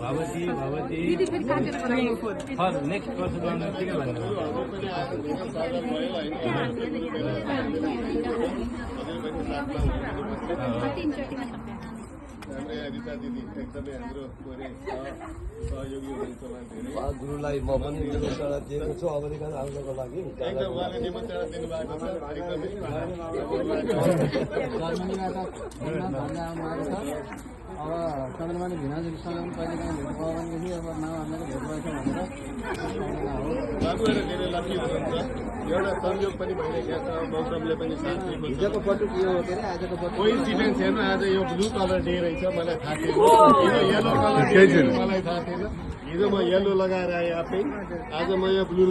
भवती भवती नेक्स्ट वर्ष गर्नु के भन्नु गुरुलाई म पनि निमन्त्रणा दिएको छु अमेरिका आउनको लागि उहाँले निमन्त्रणा दिनुभएको छ अब चन्द्रमाले भिनाजुसँग पनि कहिले काहीँ भेट भयो भनेदेखि अब हामीलाई भेट भएछ भनेर बाबुहरू धेरै लकी हुनुहुन्छ एउटा संयोग पनि भइरहेको छ मौसमले पनि साथ दिएको छ हिजोको फोटो के हो के अरे आजको फोटो कोइन्सिडेन्स हेर्नु आज यो ब्लू कलर डे रहेछ मलाई थाहा थिएन हिजो येलो कलर डे मलाई थाहा थिएन हिजो म येलो लगाएर आएँ आफै आज म यो ब्लू